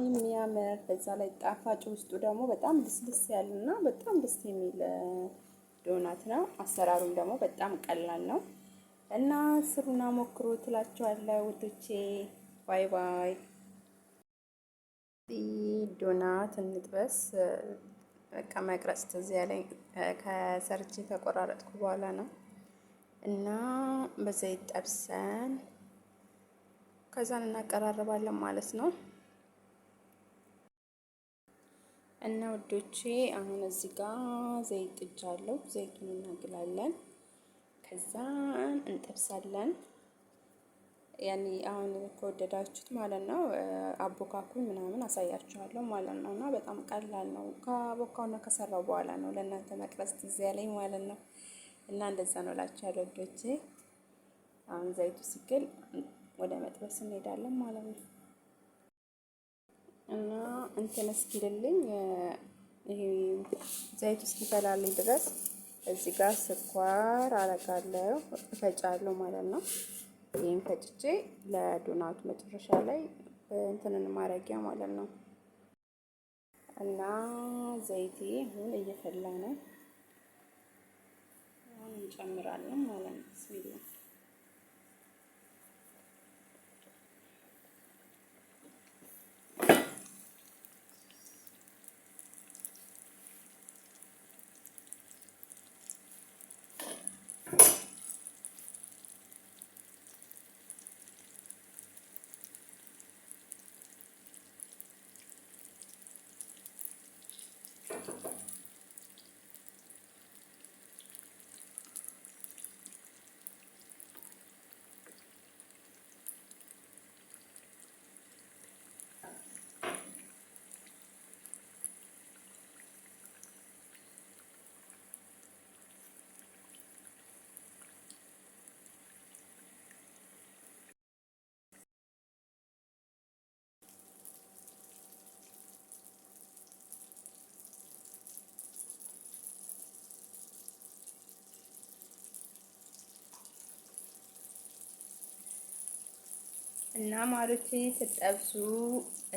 የሚያምር በዛ ላይ ጣፋጭ ውስጡ ደግሞ በጣም ልስልስ ያለና በጣም ደስ የሚል ዶናት ነው። አሰራሩም ደግሞ በጣም ቀላል ነው እና ስሩና ሞክሩ ትላችኋለሁ ውዶቼ። Bye bye። ዶናት እንጥበስ። በቃ መቅረጽ ትዝ ያለኝ ከሰርቼ ከቆራረጥኩ በኋላ ነው እና በዘይት ጠብሰን ከዛን እናቀራርባለን ማለት ነው። እና ውዶቼ አሁን እዚህ ጋር ዘይት ጥጃለሁ። ዘይቱን እናግላለን፣ ከዛን እንጠብሳለን። ያኔ አሁን ከወደዳችሁት ማለት ነው አቦካኩን ምናምን አሳያችኋለሁ ማለት ነው። እና በጣም ቀላል ነው። ከቦካውና ከሰራው በኋላ ነው ለእናንተ መቅረጽ ትዝ ያለኝ ማለት ነው። እና እንደዛ ነው እላችኋለሁ ውዶቼ። አሁን ዘይቱ ሲግል ወደ መጥበስ እንሄዳለን ማለት ነው። እና እንትን እስኪልልኝ ይሄ ዘይቱ እስኪፈላልኝ ድረስ እዚህ ጋር ስኳር አረጋለሁ እፈጫለሁ ማለት ነው። ይህን ፈጭቼ ለዶናቱ መጨረሻ ላይ እንትንን ማረጊያ ማለት ነው። እና ዘይቴ አሁን እየፈላ ነው። አሁን እንጨምራለን ማለት ነው። ብስሚላ እና ማሮቼ ስትጠብሱ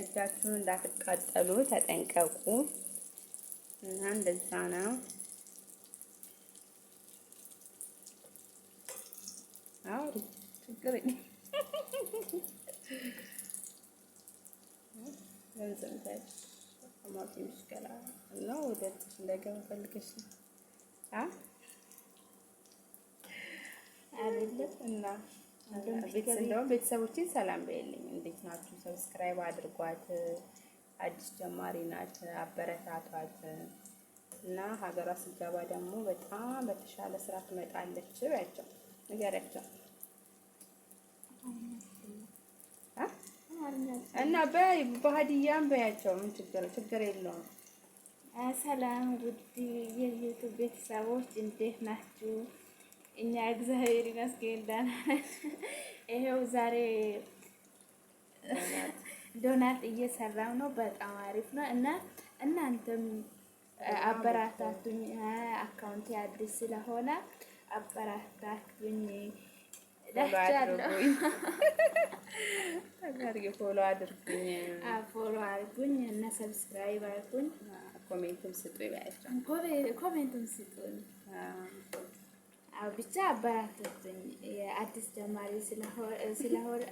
እጃችሁን እንዳትቃጠሉ ተጠንቀቁ። እና እንደዛ ነው። አዎ ችግር እና ወደ እንዳይገባ ፈልገሽ ነው አይደለም? እና እንደውም ቤተሰቦችን ሰላም በይልኝ። እንዴት ናችሁ? Subscribe አድርጓት። አዲስ ጀማሪ ናት፣ አበረታቷት እና ሀገሯ ስትገባ ደግሞ በጣም በተሻለ ስራ ትመጣለች በያቸው፣ ንገሪያቸው እና በሀዲያም በያቸው። ምን ችግር ችግር የለውም። ሰላም ውድ የ YouTube ቤተሰቦች እንዴት ናችሁ? እኛ እግዚአብሔር ይመስገን ደህና ነን። ይሄው ዛሬ ዶናት እየሰራው ነው። በጣም አሪፍ ነው እና እናንተም አበራታቱኝ። Account ኤ አዲስ ስለሆነ አበራታቱኝ እላችኋለሁ። Follow አድርጉኝ፣ Follow አድርጉኝ እና subscribe አድርጉኝ። Comment ም ስጡ፣ Comment ም ስጡኝ። ብቻ አበራታቱኝ። የአዲስ ጀማሪ ስለሆነ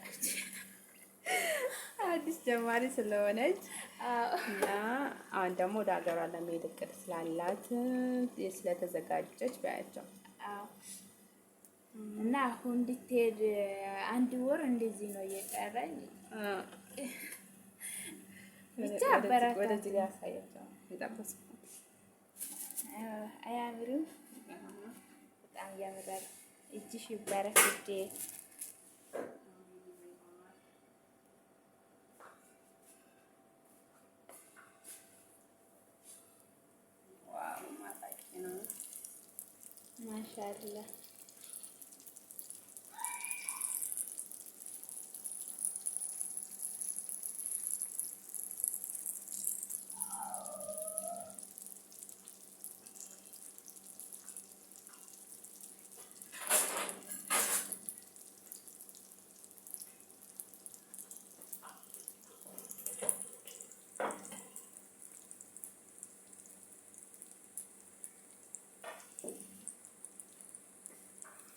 አዲስ ጀማሪ ስለሆነች እና አሁን ደግሞ ወደ ሀገሯ ለመሄድ እቅድ ስላላት ስለተዘጋጀች በያቸው እና አሁን እንድትሄድ አንድ ወር እንደዚህ ነው እየቀረኝ። ብቻ አበራታቱኝ። ወደዚህ ጋር ያሳያቸው የጠበስኩት አያምርም? በጣም ያምራል። እጅሽ ይባረክ ውዴ። ማሻአላህ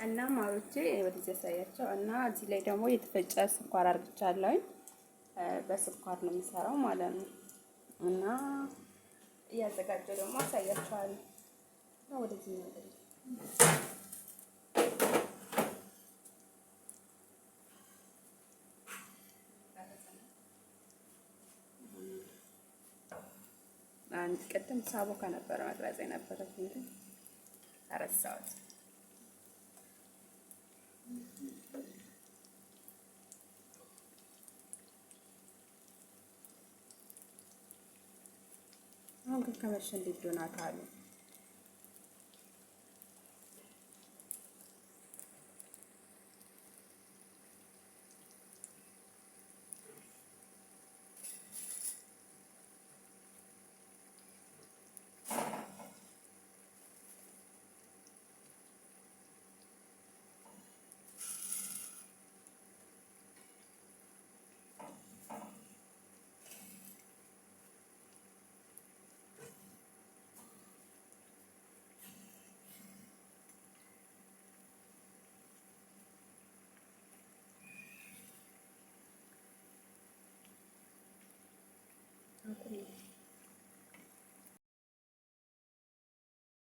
እና ማሮቼ ወደዚህ ያሳያቸው እና እዚህ ላይ ደግሞ የተፈጨ ስኳር አርግቻለሁኝ። በስኳር ነው የሚሰራው ማለት ነው። እና እያዘጋጀው ደግሞ አሳያቸዋለሁ። እና ወደዚህ ነው አንድ ቅድም ሳቦካ ነበረ መቅረጽ የነበረብኝ ግን አረሳሁት። አሁን ግን ከመሸ እንዴት ዶናት አሉ።